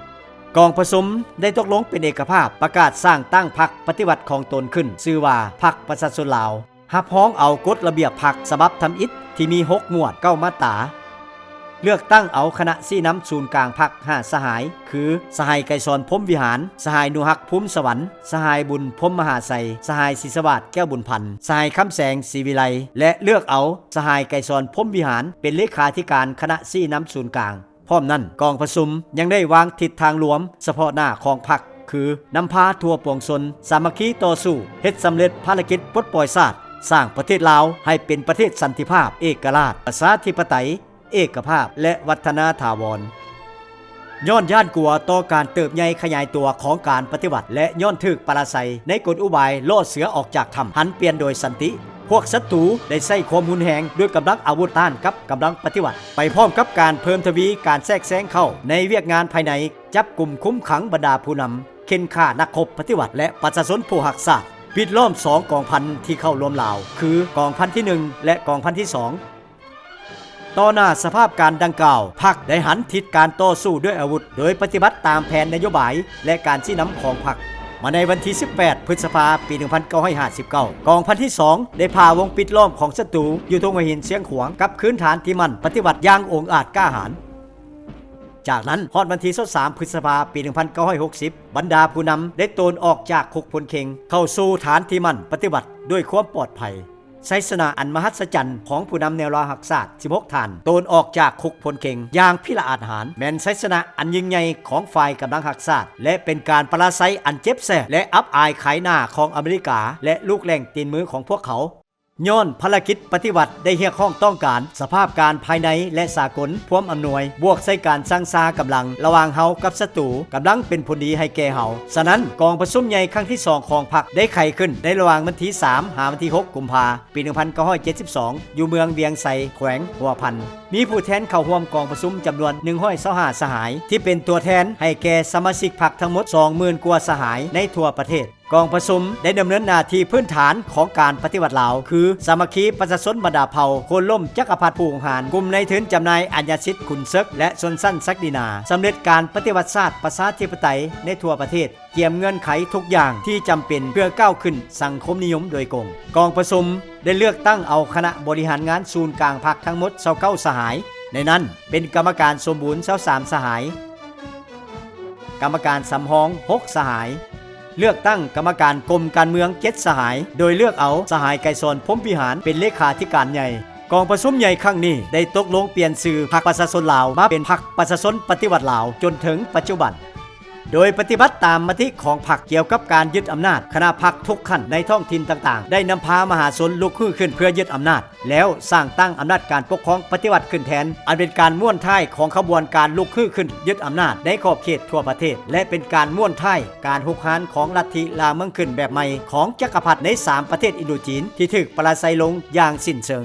ກອງປະຊຸມໄດ້ຕົກລົງເປັນເອກະພາບປະກາດສ້າງຕັ້ງພັກປະຕິວັດຂອງຕົນຂຶ້ນ, ຊື່ວ່າພັກປະຊາຊົນລາວ, ຮັບຮອງເອົາກົດລະບຽບພັກສະບັບທຳອິດທີ່ມີຫົກໝວດເກົ້າມາດຕາ, ເລືອກຕັ້ງເອົາຄະນະຊີ້ນຳສູນກາງພັກຫ້າສະຫາຍ ຄື ສະຫາຍໄກສອນ ພົມວິຫານ, ສະຫາຍໜູຮັກ ພູມສະຫວັນ, ສະຫາຍບຸນ ພົມມະຫາໄຊ, ສະຫາຍສີສະຫວາດ ແກ້ວບຸນພັນ, ສະຫາຍຄຳແສງ ສີວິໄລ ແລະ ເລືອກເອົາສະຫາຍໄກສອນ ພົມວິຫານ ເປັນເລຂາທິການຄະນະຊີ້ນຳສູນກາງ. ພ້ອມນັ້ນ, ກອງປະຊຸມຍັງໄດ້ວາງທິດທາງລວມສະເພາະໜ້າຂອງພັກ ຄື ນຳພາທົ່ວປວງຊົນສາມັກຄີຕໍ່ສູ້ ເຮັດສຳເລັດພາລະກິດປົດປ່ອຍຊາດ, ສ້າງປະເທດລາວໃຫ້ເປັນປະເທດສັນຕິພາບ, ເອກະລາດ, ປະຊາທິປະໄຕ, ເອກະພາບ ແລະ ວັດທະນາຖາວອນ. ຍ້ອນຢ້ານກົວຕໍ່ການເຕີບໃຫຍ່ຂະຫຍາຍຕົວຂອງການປະຕິວັດ ແລະ ຍ້ອນຖືກປະລາໄຊໃນກົນອຸບາຍລ່ອເສືອອກຈາກຖ້ຳ ຫັນປ່ຽນໂດຍສັນຕິ, ພວກສັດຕູໄດ້ໃຊ້ຄວາມຮຸນແຮງດ້ວຍກຳລັງອາວຸດຕ້ານກັບກຳລັງປະຕິວັດ, ໄປພ້ອມກັບການເພີ່ມທະວີການແຊກແຊງເຂົ້າໃນວຽກງານພາຍໃນ, ຈັບກຸມຄຸມຂັງບັນດາຜູ້ນຳ, ເຂັ່ນຂ້ານັກຮົບປະຕິວັດ ແລະ ປະຊາຊົນຜູ້ຮັກຊາດ, ປິດລ້ອມສອງກອງພັນທີ່ເຂົ້າລວມລາວ ຄື ກອງພັນທີໜຶ່ງ ແລະ ກອງພັນທີສອງ. ຕໍ່ໜ້າສະພາບການດັ່ງກ່າວ, ພັກໄດ້ຫັນທິດການຕໍ່ສູ້ດ້ວຍອາວຸດ ໂດຍປະຕິບັດຕາມແຜນນະໂຍບາຍ ແລະ ການຊີ້ນຳຂອງພັກ. ມາໃນວັນທີສິບແປດ ພຶດສະພາ ປີໜຶ່ງພັນເກົ້າຮ້ອຍຫ້າສິບເກົ້າ ກອງພັນທີສອງໄດ້ຜ່າວົງປິດລ້ອມຂອງສັດຕູຢູ່ທົ່ງຫົວຫີນຊຽງຂວາງ ກັບຄືນຖານທີ່ໝັ້ນປະຕິວັດຢ່າງອົງອາດກ້າຫານ. ຈາກນັ້ນ, ຮອດວັນທີຊາວສາມ ພຶດສະພາ ປີໜຶ່ງພັນເກົ້າຮ້ອຍຫົກສິບ ບັນດາຜູ້ນຳໄດ້ໂຕນອອກຈາກຄຸກພົນເຄັງ ເຂົ້າສູ່ຖານທີ່ໝັ້ນປະຕິວັດດ້ວຍຄວາມປອດໄພ. ໄຊຊະນະອັນມະຫັດສະຈັນຂອງຜູ້ນຳແນວລາວຮັກຊາດສິບຫົກທ່ານ ໂຕນອອກຈາກຄຸກພົນເຄັງຢ່າງພິລະອາດຫານ ແມ່ນໄຊຊະນະອັນຍິ່ງໃຫຍ່ຂອງຝ່າຍກຳລັງຮັກຊາດ ແລະ ເປັນການປະລາໄຊອັນເຈັບແສບ ແລະ ອັບອາຍຂາຍໜ້າຂອງອາເມລິກາ ແລະ ລູກແຫຼ່ງຕີນມືຂອງພວກເຂົາ. ຍ້ອນພາລະກິດປະຕິວັດໄດ້ຮຽກຮ້ອງຕ້ອງການ, ສະພາບການພາຍໃນ ແລະ ສາກົນພວມອຳນວຍ, ບວກໃສ່ການຊັ່ງຊາກຳລັງລະຫວ່າງເຮົາກັບສັດຕູ ກຳລັງເປັນຜົນດີໃຫ້ແກ່ເຮົາ. ສະນັ້ນ, ກອງປະຊຸມໃຫຍ່ຄັ້ງທີສອງຂອງພັກໄດ້ໄຂຂຶ້ນໃນລະຫວ່າງວັນທີສາມ ຫາວັນທີຫົກ ກຸມພາ ປີໜຶ່ງພັນເກົ້າຮ້ອຍເຈັດສິບສອງ ຢູ່ເມືອງວຽງໄຊ ແຂວງຫົວພັນ. ມີຜູ້ແທນເຂົ້າຮ່ວມກອງປະຊຸມຈຳນວນໜຶ່ງຮ້ອຍຊາວຫ້າສະຫາຍ ທີ່ເປັນຕົວແທນໃຫ້ແກ່ສະມາຊິກພັກທັງໝົດສອງໝື່ນກວ່າສະຫາຍໃນທົ່ວປະເທດ. ກອງປະຊຸມໄດ້ດຳເນີນໜ້າທີ່ພື້ນຖານຂອງການປະຕິວັດລາວ ຄື ສາມັກຄີປະຊາຊົນບັນດາເຜົ່າ, ໂຄ່ນລົ້ມຈັກກະພັດຜູ້ຮຸກຮານ, ກຸ່ມນາຍທຶນຈຳໜ່າຍອາຍາສິດຂຸນເສິກ ແລະ ຊົນຊັ້ນສັກດິນາ, ສຳເລັດການປະຕິວັດຊາດປະຊາທິປະໄຕໃນທົ່ວປະເທດ, ກຽມເງື່ອນໄຂທຸກຢ່າງທີ່ຈຳເປັນເພື່ອກ້າວຂຶ້ນສັງຄົມນິຍົມໂດຍກົງ. ກອງປະຊຸມໄດ້ເລືອກຕັ້ງເອົາຄະນະບໍລິຫານງານສູນກາງພັກທັງໝົດຊາວເກົ້າສະຫາຍ, ໃນນັ້ນເປັນກຳມະການສົມບູນຊາວສາມສະຫາຍ, ກຳມະການສຳຮອງຫົກສະຫາຍ, ເລືອກຕັ້ງກຳມະການກົມການເມືອງເຈັດສະຫາຍ, ໂດຍເລືອກເອົາສະຫາຍໄກສອນ ພົມວິຫານ ເປັນເລຂາທິການໃຫຍ່. ກອງປະຊຸມໃຫຍ່ຄັ້ງນີ້ໄດ້ຕົກລົງປ່ຽນຊື່ພັກປະຊາຊົນລາວ ມາເປັນພັກປະຊາຊົນປະຕິວັດລາວ ຈົນເຖິງປັດຈຸບັນ. ໂດຍປະຕິບັດຕາມມະຕິຂອງພັກກ່ຽວກັບການຍຶດອຳນາດ, ຄະນະພັກທຸກຂັ້ນໃນທ້ອງຖິ່ນຕ່າງໆ ໄດ້ນຳພາມະຫາຊົນລຸກຮືຂຶ້ນເພື່ອຍຶດອຳນາດ, ແລ້ວສ້າງຕັ້ງອຳນາດການປົກຄອງປະຕິວັດຂຶ້ນແທນ, ອັນເປັນການມ້ວນທ້າຍຂອງຂະບວນການລຸກຮືຂຶ້ນຍຶດອຳນາດໃນຂອບເຂດທົ່ວປະເທດ ແລະ ເປັນການມ້ວນທ້າຍການຮຸກຮານຂອງລັດທິລ່າເມືອງຂຶ້ນແບບໃໝ່ຂອງຈັກກະພັດໃນສາມປະເທດອິນໂດຈີນທີ່ຖືກປະລາໄຊລົງຢ່າງສິ້ນເຊີງ.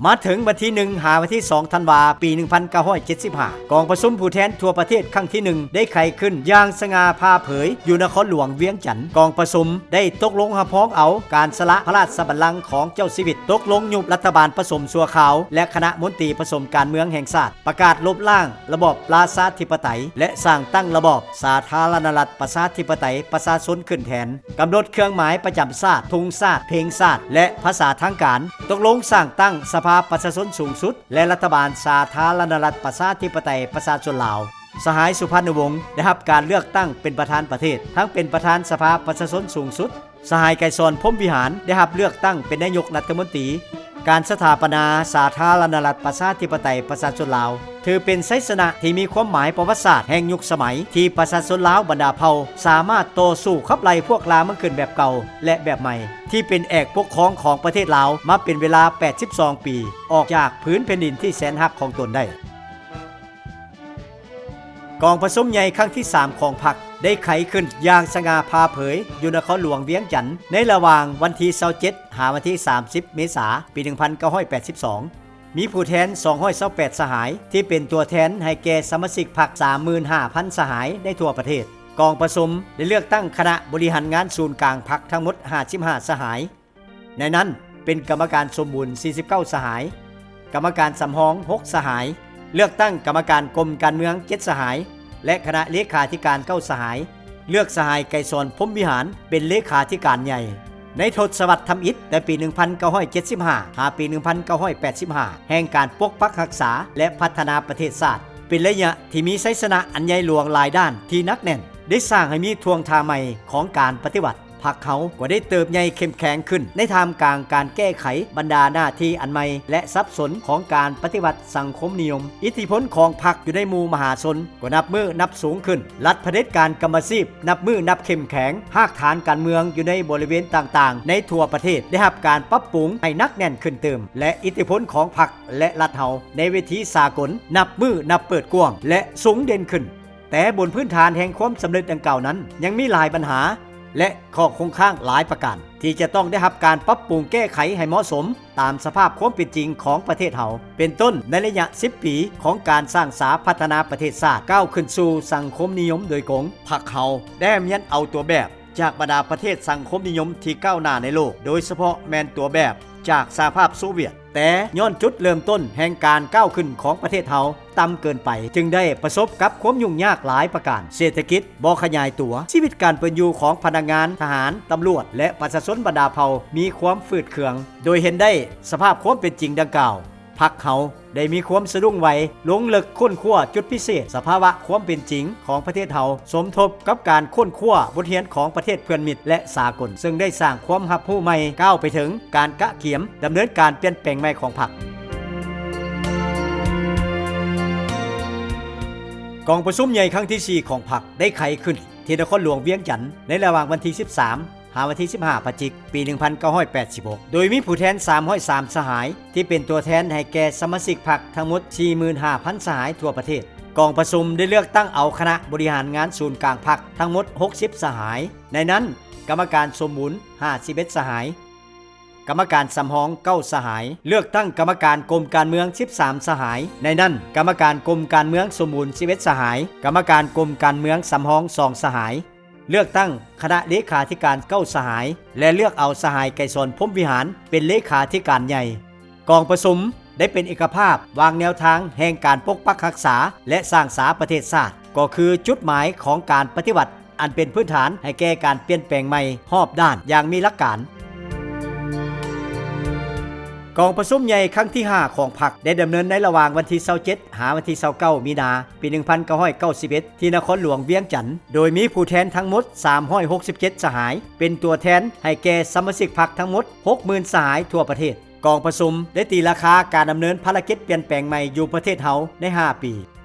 ມາເຖິງວັນທີໜຶ່ງ ຫາວັນທີສອງ ທັນວາ ປີໜຶ່ງພັນເກົ້າຮ້ອຍເຈັດສິບຫ້າ ກອງປະຊຸມຜູ້ແທນທົ່ວປະເທດຄັ້ງທີໜຶ່ງ ໄດ້ໄຂຂຶ້ນຢ່າງສະຫງ່າຜ່າເຜີຍຢູ່ນະຄອນຫຼວງວຽງຈັນ. ກອງປະຊຸມໄດ້ຕົກລົງຮັບຮອງເອົາການສະຫຼະພະລາຊະບັນລັງຂອງເຈົ້າຊີວິດ, ຕົກລົງຍຸບລັດຖະບານປະສົມຊົ່ວຄາວ ແລະ ຄະນະມົນຕີປະສົມການເມືອງແຫ່ງຊາດ, ປະກາດລົບລ້າງລະບອບລາຊາທິປະໄຕ ແລະ ສ້າງຕັ້ງລະບອບສາທາລະນະລັດປະຊາທິປະໄຕປະຊາຊົນຂຶ້ນແທນ. ກຳນົດເຄື່ອງໝາຍປະຈຳຊາດ, ທຸງຊາດ, ເພງຊາດ ແລະ ພາສາທາງການ, ຕົກລົງສ້າງຕັ້ງສະພາປະຊາຊົນສູງສຸດ ແລະ ລັດຖະບານສາທາລະນະລັດປະຊາທິປະໄຕປະຊາຊົນລາວ. ສະຫາຍ ສຸພັນນະວົງ ໄດ້ຮັບການເລືອກຕັ້ງເປັນປະທານປະເທດ, ທັງເປັນປະທານສະພາປະຊາຊົນສູງສຸດ. ສະຫາຍ ໄກສອນ ພົມວິຫານ ໄດ້ຮັບເລືອກຕັ້ງເປັນນາຍົກລັດຖະມົນຕີ. ການສະຖາປະນາສາທາລະນະລັດປະຊາທິປະໄຕປະຊາຊົນລາວ ຖືເປັນໄຊຊະນະທີ່ມີຄວາມໝາຍປະຫວັດສາດແຫ່ງຍຸກສະໄໝ ທີ່ປະຊາຊົນລາວບັນດາເຜົ່າສາມາດຕໍ່ສູ້ຂັບໄລ່ພວກລ່າເມືອງຂຶ້ນແບບເກົ່າ ແລະ ແບບໃໝ່ ທີ່ເປັນແອກປົກຄອງຂອງປະເທດລາວມາເປັນເວລາແປດສິບສອງປີ ອອກຈາກຜືນແຜ່ນດິນທີ່ແສນຮັກຂອງຕົນໄດ້. ກອງປະຊຸມໃຫຍ່ຄັ້ງທີສາມຂອງພັກ ໄດ້ໄຂຂຶ້ນຢ່າງສະຫງ່າຜ່າເຜີຍຢູ່ນະຄອນຫຼວງວຽງຈັນ ໃນລະຫວ່າງວັນທີຊາວເຈັດ ຫາວັນທີສາມສິບ ເມສາ ປີໜຶ່ງພັນເກົ້າຮ້ອຍແປດສິບສອງ ມີຜູ້ແທນສອງຮ້ອຍຊາວແປດສະຫາຍ ທີ່ເປັນຕົວແທນໃຫ້ແກ່ສະມາຊິກພັກສາມໝື່ນຫ້າພັນສະຫາຍໃນທົ່ວປະເທດ. ກອງປະຊຸມໄດ້ເລືອກຕັ້ງຄະນະບໍລິຫານງານສູນກາງພັກທັງໝົດຫ້າສິບຫ້າສະຫາຍ. ໃນນັ້ນເປັນກຳມະການສົມບູນສີ່ສິບເກົ້າສະຫາຍ, ກຳມະການສຳຮອງຫົກສະຫາຍ, ເລືອກຕັ້ງກຳມະການກົມການເມືອງເຈັດສະຫາຍ, ແລະ ຄະນະເລຂາທິການເກົ້າສະຫາຍ ເລືອກສະຫາຍໄກສອນ ພົມວິຫານ ເປັນເລຂາທິການໃຫຍ່. ໃນທົດສະວັດທຳອິດ ແຕ່ປີໜຶ່ງພັນເກົ້າຮ້ອຍເຈັດສິບຫ້າ ຫາປີໜຶ່ງພັນເກົ້າຮ້ອຍແປດສິບຫ້າ ແຫ່ງການປົກປັກຮັກສາ ແລະ ພັດທະນາປະເທດຊາດ ເປັນໄລຍະທີ່ມີໄຊຊະນະອັນໃຫຍ່ຫຼວງຫຼາຍດ້ານທີ່ໜັກແໜ້ນ ໄດ້ສ້າງໃຫ້ມີທ່ວງທ່າໃໝ່ຂອງການປະຕິວັດ. ພັກເຮົາກໍໄດ້ເຕີບໃຫຍ່ເຂັ້ມແຂງຂຶ້ນ ໃນທ່າມກາງການແກ້ໄຂບັນດາໜ້າທີ່ອັນໃໝ່ ແລະ ສັບສົນຂອງການປະຕິວັດສັງຄົມນິຍົມ. ອິດທິພົນຂອງພັກຢູ່ໃນໝູ່ມະຫາຊົນກໍນັບມື້ນັບສູງຂຶ້ນ. ລັດຜະເດັດການກຳມະຊີບນັບມື້ນັບເຂັ້ມແຂງ. ຮາກຖານການເມືອງຢູ່ໃນບໍລິເວນຕ່າງໆໃນທົ່ວປະເທດໄດ້ຮັບການປັບປຸງໃຫ້ໜັກແໜ້ນຂຶ້ນຕື່ມ ແລະ ອິດທິພົນຂອງພັກ ແລະ ລັດເຮົາໃນເວທີສາກົນນັບມື້ນັບເປີດກວ້າງ ແລະ ສູງເດັ່ນຂຶ້ນ. ແຕ່ບົນພື້ນຖານແຫ່ງຄວາມສຳເລັດດັ່ງກ່າວນັ້ນ ຍັງມີຫຼາຍບັນຫາ ແລະ ຂໍ້ຄົງຄ້າງຫຼາຍປະການ ທີ່ຈະຕ້ອງໄດ້ຮັບການປັບປຸງແກ້ໄຂໃຫ້ເໝາະສົມຕາມສະພາບຄວາມເປັນຈິງຂອງປະເທດເຮົາ. ເປັນຕົ້ນ, ໃນໄລຍະສິບປີຂອງການສ້າງສາພັດທະນາປະເທດຊາດ ກ້າວຂຶ້ນສູ່ສັງຄົມນິຍົມໂດຍກົງ, ພັກເຮົາໄດ້ຮຽນເອົາຕົວແບບຈາກບັນດາປະເທດສັງຄົມນິຍົມທີ່ກ້າວໜ້າໃນໂລກ, ໂດຍສະເພາະແມ່ນຕົວແບບຈາກສະຫະພາບໂຊວຽດ. ແຕ່ຍ້ອນຈຸດເລີ່ມຕົ້ນແຫ່ງການກ້າວຂຶ້ນຂອງປະເທດເຮົາຕ່ຳເກີນໄປ, ຈຶ່ງໄດ້ປະສົບກັບຄວາມຫຍຸ້ງຍາກຫຼາຍປະການ, ເສດຖະກິດບໍ່ຂະຫຍາຍຕົວ, ຊີວິດການເປັນຢູ່ຂອງພະນັກງານ, ທະຫານ, ຕຳຫຼວດ ແລະ ປະຊາຊົນບັນດາເຜົ່າມີຄວາມຝືດເຄືອງ. ໂດຍເຫັນໄດ້ສະພາບຄວາມເປັນຈິງດັ່ງກ່າວ, ພັກເຮົາໄດ້ມີຄວາມສະດຸ້ງໄຫວ, ລົງເລິກຄົ້ນຄວ້າຈຸດພິເສດ, ສະພາວະຄວາມເປັນຈິງຂອງປະເທດເຮົາ, ສົມທົບກັບການຄົ້ນຄວ້າບົດຮຽນຂອງປະເທດເພື່ອນມິດ ແລະ ສາກົນ, ເຊິ່ງໄດ້ສ້າງຄວາມຮັບຮູ້ໃໝ່, ກ້າວໄປເຖິງ ການກະກຽມດຳເນີນການປ່ຽນແປງໃໝ່ຂອງພັກ. ກອງປະຊຸມໃຫຍ່ຄັ້ງທີສີ່ຂອງພັກໄດ້ໄຂຂຶ້ນທີ່ນະຄອນຫຼວງວຽງຈັນ ໃນລະຫວ່າງວັນທີສິບສາມ ຫາວັນທີສິບຫ້າ ພະຈິກ ປີໜຶ່ງພັນເກົ້າຮ້ອຍແປດສິບຫົກ ໂດຍມີຜູ້ແທນສາມຮ້ອຍສາມສະຫາຍ ທີ່ເປັນຕົວແທນໃຫ້ແກ່ສະມາຊິກພັກທັງໝົດສີ່ໝື່ນຫ້າພັນສະຫາຍທົ່ວປະເທດ. ກອງປະຊຸມໄດ້ເລືອກຕັ້ງເອົາຄະນະບໍລິຫານງານສູນກາງພັກທັງໝົດຫົກສິບສະຫາຍ, ໃນນັ້ນກຳມະການສົມບູນຫ້າສິບເອັດສະຫາຍ, ກຳມະການສຳຮອງເກົ້າສະຫາຍ, ເລືອກຕັ້ງກຳມະການກົມການເມືອງສິບສາມສະຫາຍ, ໃນນັ້ນກຳມະການກົມການເມືອງສົມບູນສິບເອັດສະຫາຍ, ກຳມະການກົມການເມືອງສຳຮອງສອງສະຫາຍ, ເລືອກຕັ້ງຄະນະເລຂາທິການເກົ້າສະຫາຍ ແລະ ເລືອກເອົາສະຫາຍໄກສອນ ພົມວິຫານ ເປັນເລຂາທິການໃຫຍ່. ກອງປະຊຸມໄດ້ເປັນເອກະພາບວາງແນວທາງແຫ່ງການປົກປັກຮັກສາ ແລະ ສ້າງສາປະເທດຊາດ, ກໍຄືຈຸດໝາຍຂອງການປະຕິວັດ ອັນເປັນພື້ນຖານໃຫ້ແກ່ການປ່ຽນແປງໃໝ່ຮອບດ້ານຢ່າງມີຫຼັກການ. ກອງປະຊຸມໃຫຍ່ຄັ້ງທີຫ້າຂອງພັກໄດ້ດຳເນີນໃນລະຫວ່າງວັນທີຊາວເຈັດ ຫາວັນທີຊາວເກົ້າ ມີນາ ປີໜຶ່ງພັນເກົ້າຮ້ອຍເກົ້າສິບເອັດ ທີ່ນະຄອນຫຼວງວຽງຈັນ, ໂດຍມີຜູ້ແທນທັງໝົດສາມຮ້ອຍຫົກສິບເຈັດສະຫາຍ ເປັນຕົວແທນໃຫ້ແກ່ສະມາຊິກພັກທັງໝົດຫົກໝື່ນສະຫາຍທົ່ວປະເທດ. ກອງປະຊຸມໄດ້ຕີລາຄາການດຳເນີນພາລະກິດປ່ຽນແປງໃໝ່ຢູ່ປະເທດເຮົາໃນຫ້າປີ.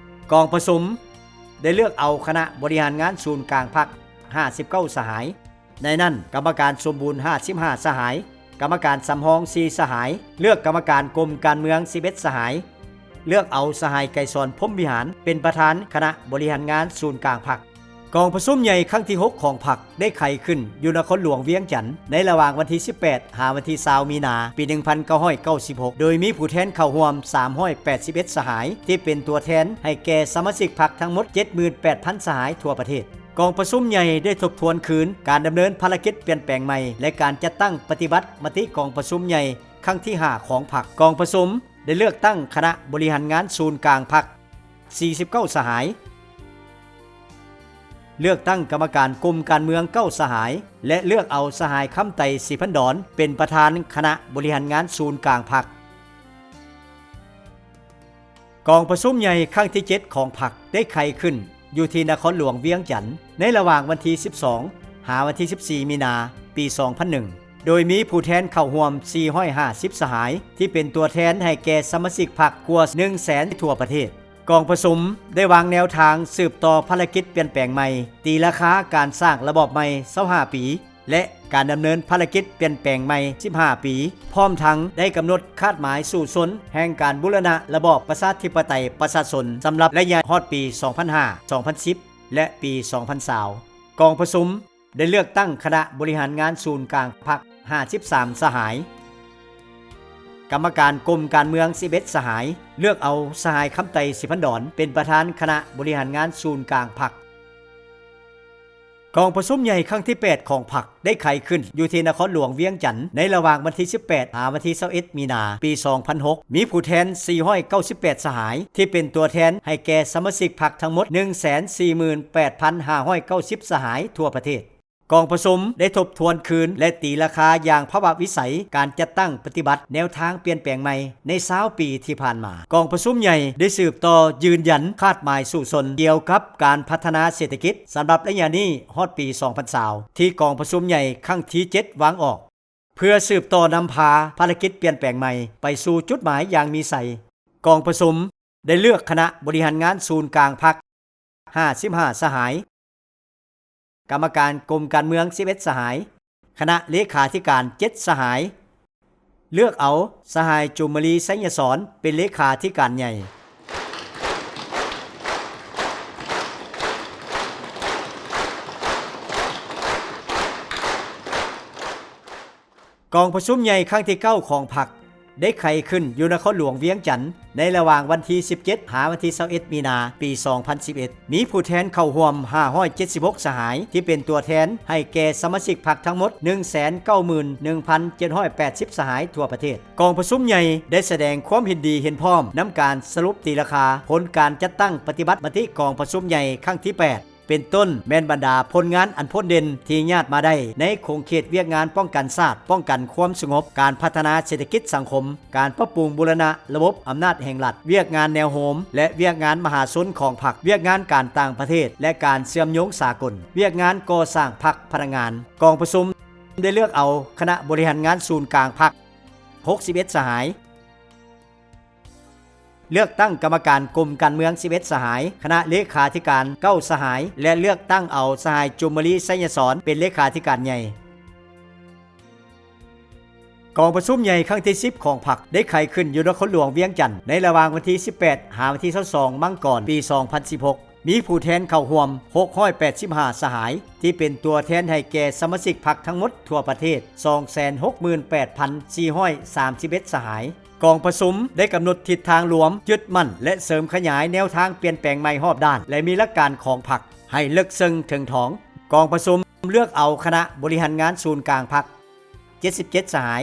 ກອງປະຊຸມໄດ້ເລືອກເອົາຄະນະບໍລິຫານງານສູນກາງພັກຫ້າສິບເກົ້າສະຫາຍ, ໃນນັ້ນກຳມະການສົມບູນຫ້າສິບຫ້າສະຫາຍ, ກຳມະການສຳຮອງສີ່ສະຫາຍ, ເລືອກກຳມະການກົມການເມືອງສິບເອັດສະຫາຍ, ເລືອກເອົາສະຫາຍໄກສອນ ພົມວິຫານ ເປັນປະທານຄະນະບໍລິຫານງານສູນກາງພັກ. ກອງປະຊຸມໃຫຍ່ຄັ້ງທີຫົກຂອງພັກໄດ້ໄຂຂຶ້ນຢູ່ນະຄອນຫຼວງວຽງຈັນ ໃນລະຫວ່າງວັນທີສິບແປດ ຫາວັນທີຊາວ ມີນາ ປີໜຶ່ງພັນເກົ້າຮ້ອຍເກົ້າສິບຫົກ ໂດຍມີຜູ້ແທນເຂົ້າຮ່ວມສາມຮ້ອຍແປດສິບເອັດສະຫາຍ ທີ່ເປັນຕົວແທນໃຫ້ແກ່ສະມາຊິກພັກທັງໝົດເຈັດໝື່ນແປດພັນສະຫາຍທົ່ວປະເທດ. ກອງປະຊຸມໃຫຍ່ໄດ້ທົບທວນຄືນການດຳເນີນພາລະກິດປ່ຽນແປງໃໝ່ ແລະ ການຈັດຕັ້ງປະຕິບັດມະຕິກອງປະຊຸມໃຫຍ່ຄັ້ງທີຫ້າຂອງພັກ. ກອງປະຊຸມໄດ້ເລືອກຕັ້ງຄະນະບໍລິຫານງານສູນກາງພັກ ສີ່ສິບເກົ້າສະຫາຍ, ເລືອກຕັ້ງກຳມະການກົມການເມືອງເກົ້າສະຫາຍ ແລະ ເລືອກເອົາສະຫາຍ ຄຳໄຕ ສີພັນດອນ ເປັນປະທານຄະນະບໍລິຫານງານສູນກາງພັກ. ກອງປະຊຸມໃຫຍ່ຄັ້ງທີເຈັດຂອງພັກໄດ້ໄຂຂຶ້ນຢູ່ທີ່ນະຄອນຫຼວງວຽງຈັນ ໃນລະຫວ່າງວັນທີສິບສອງ ຫາວັນທີສິບສີ່ ມີນາ ປີສອງພັນໜຶ່ງ ໂດຍມີຜູ້ແທນເຂົ້າຮ່ວມສີ່ຮ້ອຍຫ້າສິບສະຫາຍ ທີ່ເປັນຕົວແທນໃຫ້ແກ່ສະມາຊິກພັກກວ່າໜຶ່ງແສນທົ່ວປະເທດ. ກອງປະຊຸມໄດ້ວາງແນວທາງສືບຕໍ່ພາລະກິດປ່ຽນແປງໃໝ່, ຕີລາຄາການສ້າງລະບອບໃໝ່ຊາວຫ້າປີ ແລະ ການດຳເນີນພາລະກິດປ່ຽນແປງໃໝ່ສິບຫ້າປີ, ພ້ອມທັງໄດ້ກຳນົດຄາດໝາຍສູ້ຊົນແຫ່ງການບູລະນະລະບອບປະຊາທິປະໄຕປະຊາຊົນ ສຳລັບໄລຍະຮອດປີສອງພັນຫ້າ ສອງພັນສິບ ແລະ ປີສອງພັນຊາວ. ກອງປະຊຸມ ໄດ້ເລືອກຕັ້ງຄະນະບໍລິຫານງານສູນກາງພັກຫ້າສິບສາມສະຫາຍ, ກຳມະການກົມການເມືອງສິບເອັດສະຫາຍ, ເລືອກເອົາສະຫາຍ ຄຳໄຕ ສີພັນດອນ ເປັນປະທານຄະນະບໍລິຫານງານສູນກາງພັກ. ກອງປະຊຸມໃຫຍ່ຄັ້ງທີແປດຂອງພັກ ໄດ້ໄຂຂຶ້ນຢູ່ທີ່ນະຄອນຫຼວງວຽງຈັນ ໃນລະຫວ່າງວັນທີສິບແປດ ຫາວັນທີຊາວເອັດ ມີນາ ປີສອງພັນຫົກ ມີຜູ້ແທນສີ່ຮ້ອຍເກົ້າສິບແປດສະຫາຍ ທີ່ເປັນຕົວແທນໃຫ້ແກ່ສະມາຊິກພັກທັງໝົດ ໜຶ່ງແສນສີ່ໝື່ນແປດພັນຫ້າຮ້ອຍເກົ້າສິບສະຫາຍທົ່ວປະເທດ. ກອງປະຊຸມໄດ້ທົບທວນຄືນ ແລະ ຕີລາຄາຢ່າງພາວະວິໄສການຈັດຕັ້ງປະຕິບັດແນວທາງປ່ຽນແປງໃໝ່ໃນຊາວປີທີ່ຜ່ານມາ. ກອງປະຊຸມໃຫຍ່ໄດ້ສືບຕໍ່ຢືນຢັນຄາດໝາຍສູ້ຊົນກ່ຽວກັບການພັດທະນາເສດຖະກິດສຳລັບໄລຍະນີ້ຮອດປີສອງພັນຊາວ ທີ່ກອງປະຊຸມໃຫຍ່ຄັ້ງທີເຈັດວາງອອກ. ເພື່ອສືບຕໍ່ນຳພາພາລະກິດປ່ຽນແປງໃໝ່ໄປສູ່ຈຸດໝາຍຢ່າງມີໄຊ, ກອງປະຊຸມໄດ້ເລືອກຄະນະບໍລິຫານງານສູນກາງພັກ ຫ້າສິບຫ້າສະຫາຍ, ກຳມະການກົມການເມືອງສິບເອັດສະຫາຍ, ຄະນະເລຂາທິການເຈັດສະຫາຍ, ເລືອກເອົາສະຫາຍ ຈູມມະລີ ໄຊຍະສອນ ເປັນເລຂາທິການໃຫຍ່. ກອງປະຊຸມໃຫຍ່ຄັ້ງທີເກົ້າຂອງພັກ ໄດ້ໄຂຂຶ້ນຢູ່ນະຄອນຫຼວງວຽງຈັນ ໃນລະຫວ່າງວັນທີສິບເຈັດ ຫາວັນທີຊາວເອັດ ມີນາ ປີສອງພັນສິບເອັດ ມີຜູ້ແທນເຂົ້າຮ່ວມຫ້າຮ້ອຍເຈັດສິບຫົກສະຫາຍ ທີ່ເປັນຕົວແທນໃຫ້ແກ່ສະມາຊິກພັກທັງໝົດ ໜຶ່ງແສນເກົ້າໝື່ນໜຶ່ງພັນເຈັດຮ້ອຍແປດສິບສະຫາຍທົ່ວປະເທດ. ກອງປະຊຸມໃຫຍ່ໄດ້ສະແດງຄວາມເຫັນດີເຫັນພ້ອມນຳການສະຫຼຸບຕີລາຄາຜົນການຈັດຕັ້ງປະຕິບັດມະຕິກອງປະຊຸມໃຫຍ່ຄັ້ງທີແປດ ເປັນຕົ້ນແມ່ນບັນດາຜົນງານອັນພົ້ນເດັ່ນທີ່ຍາດມາໄດ້ໃນຂົງເຂດວຽກງານປ້ອງກັນຊາດ, ປ້ອງກັນຄວາມສະຫງົບ, ການພັດທະນາເສດຖະກິດສັງຄົມ, ການປັບປຸງບູລະນະລະບົບອຳນາດແຫ່ງລັດ, ວຽກງານແນວໂຮມ ແລະ ວຽກງານມະຫາຊົນຂອງພັກ, ວຽກງານການຕ່າງປະເທດ ແລະ ການເຊື່ອມໂຍງສາກົນ, ວຽກງານກໍ່ສ້າງພັກພະນັກງານ. ກອງປະຊຸມໄດ້ເລືອກເອົາຄະນະບໍລິຫານງານສູນກາງພັກ ຫົກສິບເອັດສະຫາຍ, ເລືອກຕັ້ງກຳມະການກົມການເມືອງສິບເອັດສະຫາຍ, ຄະນະເລຂາທິການເກົ້າສະຫາຍ ແລະ ເລືອກຕັ້ງເອົາສະຫາຍ ຈູມມະລີ ໄຊຍະສອນ ເປັນເລຂາທິການໃຫຍ່. ກອງປະຊຸມໃຫຍ່ຄັ້ງທີສິບຂອງພັກ ໄດ້ໄຂຂຶ້ນຢູ່ນະຄອນຫຼວງວຽງຈັນ ໃນລະຫວ່າງວັນທີສິບແປດ ຫາວັນທີຊາວສອງ ມັງກອນ ປີສອງພັນສິບຫົກ ມີຜູ້ແທນເຂົ້າຮ່ວມຫົກຮ້ອຍແປດສິບຫ້າສະຫາຍ ທີ່ເປັນຕົວແທນໃຫ້ແກ່ສະມາຊິກພັກທັງໝົດທົ່ວປະເທດ ສອງແສນຫົກໝື່ນແປດພັນສີ່ຮ້ອຍສາມສິບເອັດສະຫາຍ. ກອງປະຊຸມໄດ້ກຳນົດທິດທາງລວມ, ຍຶດໝັ້ນ ແລະ ເສີມຂະຫຍາຍແນວທາງປ່ຽນແປງໃໝ່ຮອບດ້ານ ແລະ ມີຫຼັກການຂອງພັກໃຫ້ເລິກເຊິ່ງເຖິງຖອງ. ກອງປະຊຸມເລືອກເອົາຄະນະບໍລິຫານງານສູນກາງພັກ ເຈັດສິບເຈັດສະຫາຍ,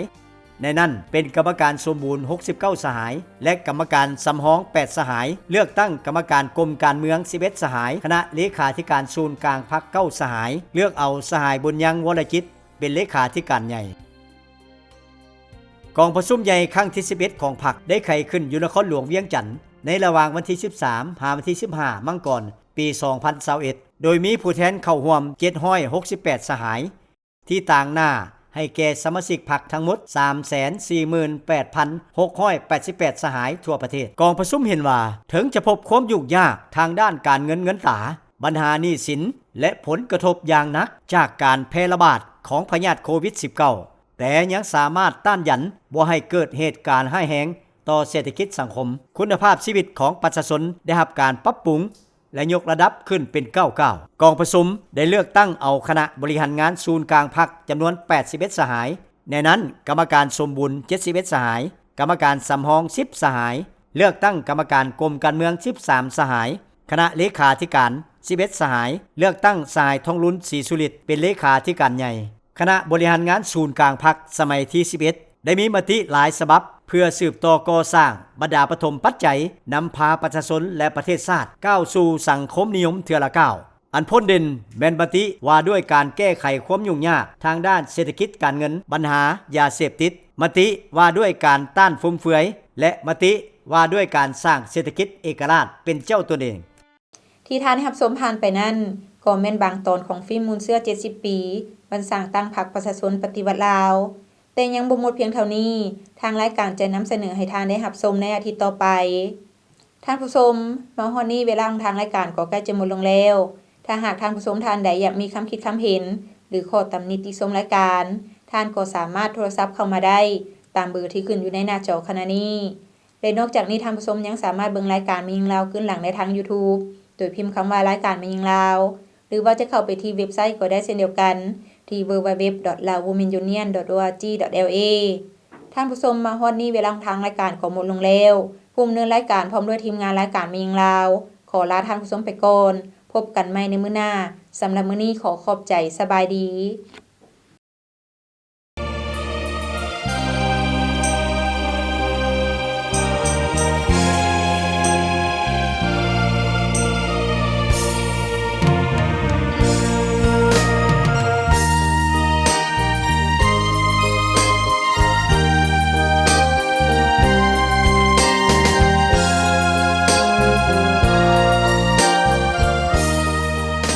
ໃນນັ້ນເປັນກຳມະການສົມບູນ ຫົກສິບເກົ້າສະຫາຍ ແລະ ກຳມະການສຳຮອງ ແປດສະຫາຍ, ເລືອກຕັ້ງກຳມະການກົມການເມືອງ ສິບເອັດສະຫາຍ, ຄະນະເລຂາທິການສູນກາງພັກ ເກົ້າສະຫາຍ, ເລືອກເອົາສະຫາຍ ບຸນຍັງ ວໍລະຈິດ ເປັນເລຂາທິການໃຫຍ່. ກອງປະຊຸມໃຫຍ່ຄັ້ງທີສິບເອັດຂອງພັກ ໄດ້ໄຂຂຶ້ນຢູ່ນະຄອນຫຼວງວຽງຈັນ ໃນລະຫວ່າງວັນທີສິບສາມ ຫາວັນທີສິບຫ້າ ມັງກອນ ປີສອງພັນຊາວເອັດ ໂດຍມີຜູ້ແທນເຂົ້າຮ່ວມເຈັດຮ້ອຍຫົກສິບແປດສະຫາຍ ທີ່ຕາງໜ້າໃຫ້ແກ່ສະມາຊິກພັກທັງໝົດ ສາມແສນສີ່ໝື່ນແປດພັນຫົກຮ້ອຍແປດສິບແປດສະຫາຍທົ່ວປະເທດ. ກອງປະຊຸມເຫັນວ່າ ເຖິງຈະພົບຄວາມຫຍຸ້ງຍາກທາງດ້ານການເງິນເງິນຕາ, ບັນຫາໜີ້ສິນ ແລະ ຜົນກະທົບຢ່າງໜັກຈາກການແຜ່ລະບາດຂອງພະຍາດໂຄວິດສິບເກົ້າ ແຕ່ຍັງສາມາດຕ້ານຢັນບໍ່ໃຫ້ເກີດເຫດການຮ້າຍແຮງຕໍ່ເສດຖະກິດສັງຄົມ, ຄຸນນະພາບຊີວິດຂອງປະຊາຊົນໄດ້ຮັບການປັບປຸງ ແລະ ຍົກລະດັບຂຶ້ນເປັນກ້າວໆ. ກອງປະຊຸມໄດ້ເລືອກຕັ້ງເອົາຄະນະບໍລິຫານງານສູນກາງພັກຈຳນວນແປດສິບເອັດສະຫາຍ, ໃນນັ້ນກຳມະການສົມບູນເຈັດສິບເອັດສະຫາຍ, ກຳມະການສຳຮອງສິບສະຫາຍ, ເລືອກຕັ້ງກຳມະການກົມການເມືອງສິບສາມສະຫາຍ, ຄະນະເລຂາທິການສິບເອັດສະຫາຍ, ເລືອກຕັ້ງສະຫາຍ ທອງລຸນ ສີສຸລິດ ເປັນເລຂາທິການໃຫຍ່. ຄະນະບໍລິຫານງານສູນກາງພັກສະໄໝທີສິບເອັດ ໄດ້ມີມະຕິຫຼາຍສະບັບ ເພື່ອສືບຕໍ່ກໍ່ສ້າງບັນດາປະຖົມປັດໄຈ ນຳພາປະຊາຊົນ ແລະ ປະເທດຊາດກ້າວສູ່ສັງຄົມນິຍົມເທື່ອລະກ້າວ. ອັນພົ້ນເດັ່ນແມ່ນມະຕິວ່າດ້ວຍການແກ້ໄຂຄວາມຫຍຸ້ງຍາກທາງດ້ານເສດຖະກິດການເງິນ, ບັນຫາຢາເສບຕິດ, ມະຕິວ່າດ້ວຍການຕ້ານຟຸມເຟືອຍ ແລະ ມະຕິວ່າດ້ວຍການສ້າງເສດຖະກິດເອກະລາດເປັນເຈົ້າຕົນເອງ. ທີ່ທ່ານໄດ້ຮັບຊົມຜ່ານໄປນັ້ນ ກໍແມ່ນບາງຕອນຂອງຟິມມູນເຊື້ອເຈັດສິບປີ ວັນສ້າງຕັ້ງພັກປະຊາຊົນປະຕິວັດລາວ. ແຕ່ຍັງບໍ່ໝົດພຽງເທົ່ານີ້, ທາງລາຍການຈະນຳສະເໜີໃຫ້ທ່ານໄດ້ຮັບຊົມໃນອາທິດຕໍ່ໄປ. ທ່ານຜູ້ຊົມ, ມາຮອດນີ້ເວລາຂອງທາງລາຍການກໍໃກ້ຈະໝົດລົງແລ້ວ. ຖ້າຫາກທ່ານຜູ້ຊົມທ່ານໃດຢາກມີຄຳຄິດຄຳເຫັນ ຫຼື ຂໍ້ຕຳໜິຕິຊົມລາຍການ, ທ່ານກໍສາມາດໂທລະສັບເຂົ້າມາໄດ້ຕາມເບີທີ່ຂຶ້ນຢູ່ໃນໜ້າຈໍຂະນະນີ້. ແລະ ນອກຈາກນີ້ ທ່ານຜູ້ຊົມຍັງສາມາດເບິ່ງລາຍການແມ່ຍິງລາວຄືນຫຼັງໄດ້ທາງ YouTube ໂດຍພິມຄຳວ່າ ລາຍການແມ່ຍິງລາວ ຫຼືວ່າຈະເຂົ້າໄປທີ່ເວັບໄຊກໍໄດ້ເຊັ່ນດຽວກັນ ທີ່ www.laowomenunion.org.la. ທ່ານຜູ້ຊົມ, ມາຮອດນີ້ເວລາຂອງທາງລາຍການກໍໝົດລົງແລ້ວ. ຜູ້ດຳເນີນລາຍການພ້ອມດ້ວຍທີມງານລາຍການແມ່ຍິງລາວ ຂໍລາທ່ານຜູ້ຊົມໄປກ່ອນ. ພົບກັນໃໝ່ໃນມື້ໜ້າ. ສຳລັບມື້ນີ້ຂໍຂອບໃຈ. ສະບາຍດີ.